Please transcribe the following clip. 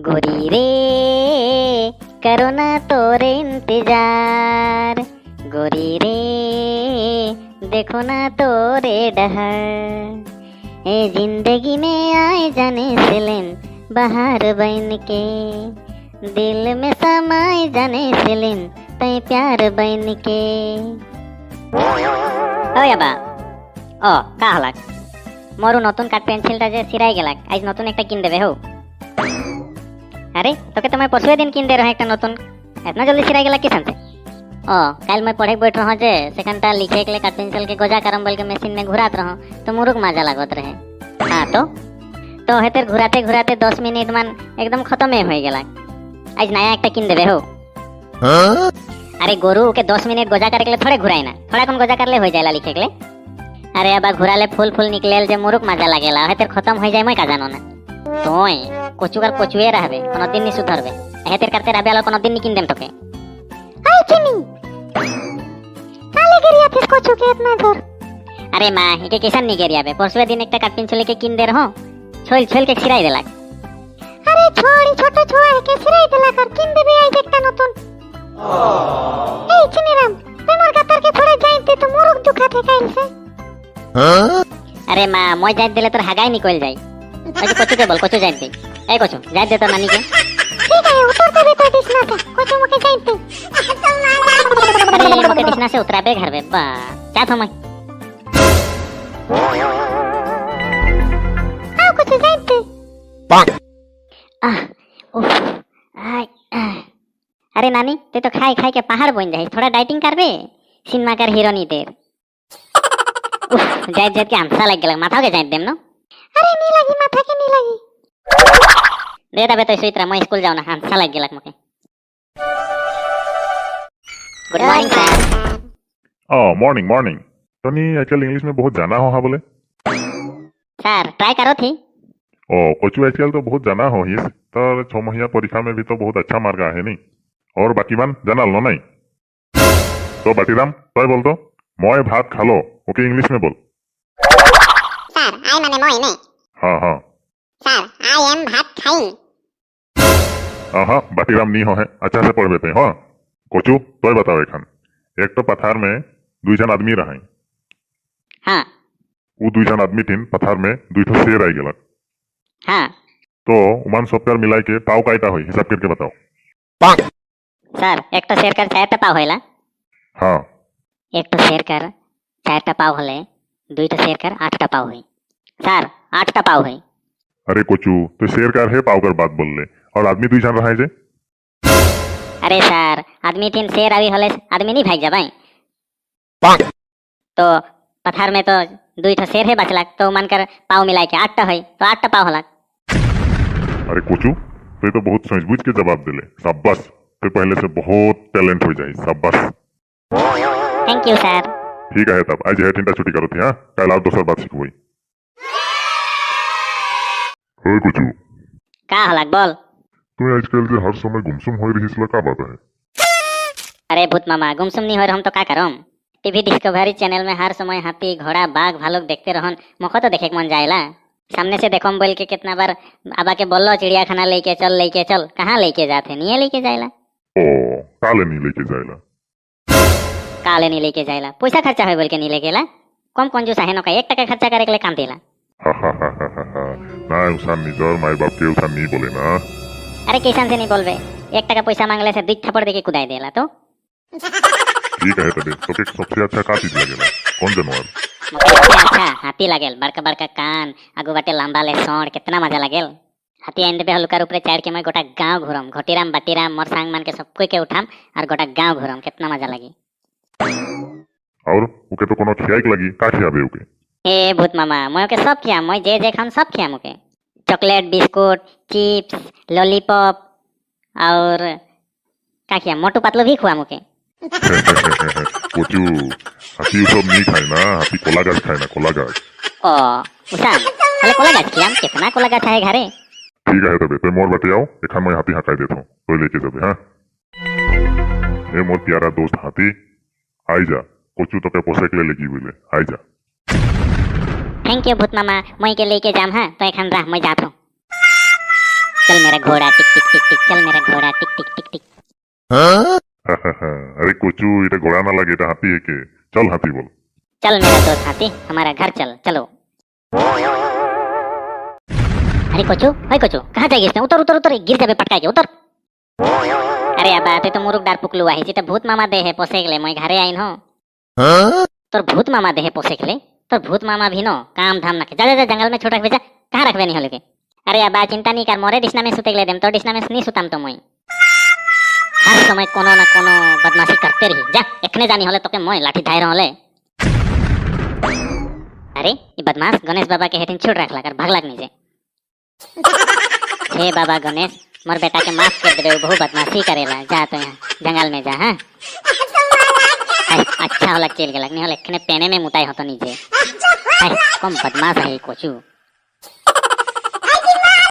गोरी रे, करो ना तोरे इंतजार। गोरी रे, देखो ना तोरे डहर। ए जिंदगी में आए जाने सिलिम बहार बन के, दिल में समाए जाने सिलिम तै प्यार बन के। ওই আবা, ও কা হলাক? মরু নতুন কাঠ পেন্সিলটা যে সিরাই গেলাক, আজ নতুন একটা কিন দেবে হো। আরে, তোকে তো মই পরশুয়ে দিন কিন দে রহে একটা নতুন, এতনা জলদি সিরাই গেলা কিসান से? ও কাল मैं पढ़े बैठ रहा जे सेकंडटा लिखे के लिए काट पेंसिल के गोजा करम बोल के मशीन में घुरात रहो तो मुरुक मजा लागत रहे। हाँ, तो हेतेर घुराते घुराते 10 मिनट मान एकदम खत्म हो गेला। आज नया একটা किन देबे हो। अरे गोरू के, 10 मिनट गोजा करे के लिए थोड़े घुराई ना, थोड़ा कम गोजा करले हो जाएला लिखे के लिए। अरे अबा, घुराले फूल फूल निकलेल जे मुरुक मजा लागेला, हेतेर खत्म हो जाए, मैं का जानो ना। তোই কচুকার কচুয়ে রাখবে, কোনদিন নি সুধরবে। হেতের করতে রাবে আলো, কোনদিন নি কিন দেম তোকে। I चिनी, काले गिरिया थिस कचू के इतना जोर? আরে মা, একে কেসান নি গেরিয়াবে? পরশুয়ে দিন একটা কাঠ পেন্সিল কে কিন দে রহ, ছইল ছইল কে ছিড়াই দেলাক। আরে ছোড়ি, ছোট ছোয়া হেকে সিরাই দেলা কর, কিন দেবে আইজ একটা নতুন। এই চিনিরাম, তুই মোর গাতার কে থোড়া যাইতে তো মুরুক দুখা the কাইল সে। আরে মা, মই যাই দিলে তোর হাগাই নিকল যাই। ওই যে কচুকে বল, কচু যাই দে। এই কচু, যাই দে তোর নানিকে। ঠিক আছে, উতর দেবে তো ডিসনা তে, কচু মুখে যাইতে। আরে, মোকে ডিসনা से उतराबे घर में बा जा तो मैं। আও কচু, যাইতে। আহ, উফ, আয়, আহ। আরে নানি, তুই তো খাই খাই के पहाड़ बन जाए, थोड़ा डाइटिंग करबे सिनेमा कर हिरोनी দের। উফ, যাই যাই के আমসা লাগ গেল, মাথাকে যাই দেম না। আরে নি লাগি, মাথা কে নি লাগি। দে তবে তুই সুইতরা, মই স্কুল যাও না, আমসা লাগ গেল মোকে। Good morning sir. ओ मॉर्निंग मॉर्निंग। तनी आजकल इंग्लिश में बहुत जाना हो हाँ बोले? सर, ट्राई करो थी। ओ कचू, आजकल तो बहुत जाना हो हिस तर 6 महीना परीक्षा में भी तो बहुत अच्छा मार्क आहे नहीं? और बाकी मान जाना लो नहीं तो बाटीराम, तय बोल तो, মই भात खालो, ओके इंग्लिश में बोल। सर, आई माने মই ने? हाँ हाँ सर, I am भात खाइंग। हाँ हाँ बाटीराम नहीं हो है, अच्छा से पढ़ बेते। हाँ कचू, तय बताओ, एखान एक तो पथार में दुई जन आदमी रहे। हाँ। उ दुई जन आदमी थिन पथार में दुई ठो शेर आई गेलक। हाँ। तो उमान सबकर मिलाई के पाव कायटा होई, हिसाब करके बताओ। सर, एक तो शेर कर चारटा पाव होइला। हाँ। एक तो शेर कर चारटा पाव হলে দুইটা शेर कर आठटा पाव हुई। सर, आठटा पाव हुई। अरे कोचू, तो शेर कार है पाव कर बात बोल ले और आदमी दुई जन रहा है जे। अरे सर, आदमी तीन शेर अभी हले आदमी नहीं भाग जाबाई? तो पथार में तो दुई ठो शेर है बचलाक, तो मान कर पाव मिलाई के आठटा हुई, तो आठटा पाव हलाक। अरे कोचू, तो ये तो बहुत सोच बूझ के जवाब दिले। शाबाश, तो पहले से बहुत टैलेंट हो जाए, शाबाश। Thank you sir. ठीक है, तब आज है ठंडा छुट्टी करो थी। हाँ, कल आप दोसर बात सीखबई। हे कोचू। का हलाक, बोल। तू आजकल जे हर समय गुमसुम हो रही का बात है? अरे भूत मामा, गुमसुम नहीं हो हम तो का करम? टीवी डिस्कवरी चैनल में हर समय हाथी, घोड़ा, बाघ, भालुक देखते रहन, मुखो तो देखे के मन जाएला। सामने से देखम बोल के कितना बार आबा के बोलो, चिड़ियाखाना लेके चल, लेके चल, कहाँ लेके जाते? नहीं लेके जाएला। ओ काले नहीं लेके जाएला? काले नहीं लेके जाएला, पैसा खर्चा हो बोल के नहीं लेके ला। कम कंजूस आहे नका, 1 टका खर्चा करे के लिए काम देला। हा हा हा हा हा हा। ना, उसान নিজর माई बाप के उसान नहीं बोले ना। अरे, कैसन से नहीं बोलबे? 1 टका पैसा मांगले से दुई थप्पड़ देके कुदाई देला तो। ठीक है तबे, तो के सबसे अच्छा का चीज लगेला, कौन जानवर? मोके सबसे अच्छा हाथी लागेल। बड़का बड़का कान, आगू बाटे लंबा ले सोंड, कितना मजा लागेल। हाथी आइन देबे, हलुकार ऊपरे चढ़ के मैं गोटा गांव घूरम। घोटीराम, बाटीराम, मोर सांग मान के सब कोई के उठाम और गोटा गांव घूरम, कितना मजा लगी। और ओके तो कोनो खियाई के लगी, का खियाबे ओके? ए भूत मामा, मैं ओके सब खियाम। मैं जे जे खाम सब खियाम okay. Chocolate, biscuit, chips, lollipop और का खियाम, मोटू पतलू भी खुआम ओके। कोचू, हाथी सब नहीं खाए ना, हाथी कोला गाछ खाए ना, कोला गाछ। ओ उसान हले कोला गाछ खियाम, कितना कोला गाछ है घरे। ठीक है तबे, तो मोर बटे आओ, एखान मैं हाथी हकाई देता हूँ, तो लेके जाबे। हाँ, ए मोर प्यारा दोस्त हाथी, आई जा, कोचू तो के पोसे के लिए लेगी बोले, आई जा। Thank you भूत मामा, मैं के लेके जाम। हाँ, तो एखान रह, मैं जात हूँ। चल मेरा घोड़ा, टिक टिक टिक टिक, चल मेरा घोड़ा, टिक टिक टिक टिक। আরে কচু, এটা ঘোড়া না লাগে, এটা হাতি একে। চল হাতি বল। चल मेरा दोस्त हाथी, हमारा घर चल, चलो। अरे कचू, ओए कचू, कहाँ जाएगी इसमें? उतर उतर उतर, गिर जाबे पटका के, उतर। আরে আবা, তুই তো মুরুক ডার পুকলু আহিস। এটা ভূত মামা দেহে পোষে গেলে মই ঘরে আইন হো। তোর ভূত मामा देहे पोसे के তোর भूत मामा भी नो काम धाम ना के। जा जा जा, जंगल में छोड़ रखबे, जा। कहाँ रखबे नहीं होले के? अरे अब्बा, चिंता नहीं कर, मोरे डिसना में सुते गले देम, तो डिसना में नहीं सुताम तो মই। हर समय कोनो ना कोनो बदमाशी करते रही। जा, एखने जानी होले तोके মই लाठी धाय रहले। अरे, ई बदमाश गणेश बाबा के हेठिन छोड़ रखला कर भागलाक नीचे। हे बाबा गणेश, मोर बेटा के माफ कर देबे, उ बहुत बदमाशी करेला। जा तो यहाँ जंगल में जा। हाँ, अच्छा होला चल गेलक, नहीं होले एखने पेने में मुताई होतो नीचे। हाय, कम बदमाश है ई कोचू।